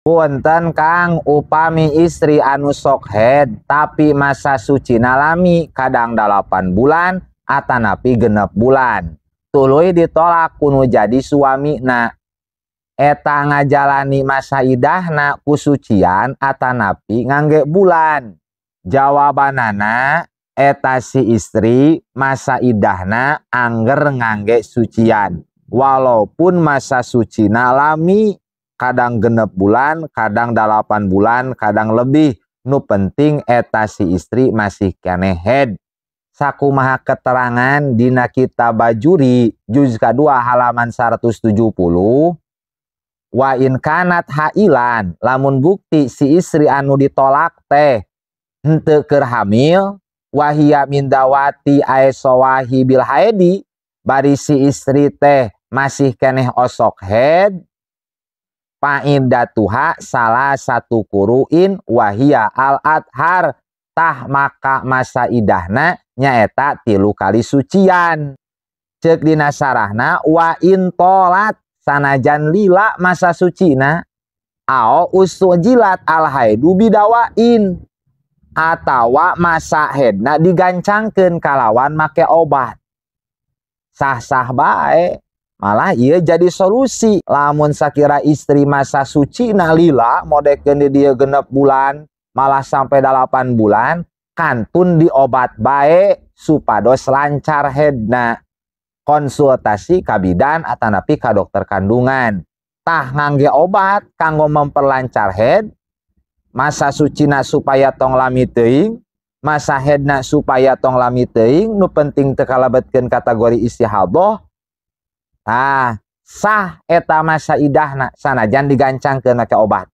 Punten Kang, upami istri anu sok haid tapi masa suci lami, kadang 8 bulan atanapi 6 bulan, tuluy ditolak ku nu jadi suami na, eta ngajalani masa idahna ku sucian atanapi ngangge bulan? Jawabanana, eta si istri masa idahna angger ngangge sucian, walaupun masa suci lami, kadang 6 bulan, kadang 8 bulan, kadang lebih. Nu penting eta si istri masih keneh haid. Sakumaha keterangan dina kitab Bajuri juz kedua halaman 170. Wa in kanat hailan, lamun bukti si istri anu ditolak teh henteu keur hamil, wahiya min dzawati ay sawahibil haidi, bari si istri teh masih keneh osok haid, fa'iddatuha salasatu quruin wahiya al athar, tah maka masa idahna nyaeta 3 kali sucian. Cek dina sarahna, wa in tholat, sanajan lila masa sucina, au ustujilat al haidu bidawain, atawa masa haidna digancangkeun kalawan make obat, sah-sah bae. Malah iya jadi solusi lamun sakira istri masa suci na lila, modekeun di dia 6 bulan, malah sampai 8 bulan, kantun diobat bae supados lancar haidna. Konsultasi ka bidan atanapi ka dokter kandungan. Tah, ngangge obat kanggo memperlancar haid, masa sucina supaya tong lami teuing, masa haidna supaya tong lami teuing, nu penting teu kalebetkeun kategori istihadah. Tah, sah eta masa idahna sanajan digancangkeun make obat.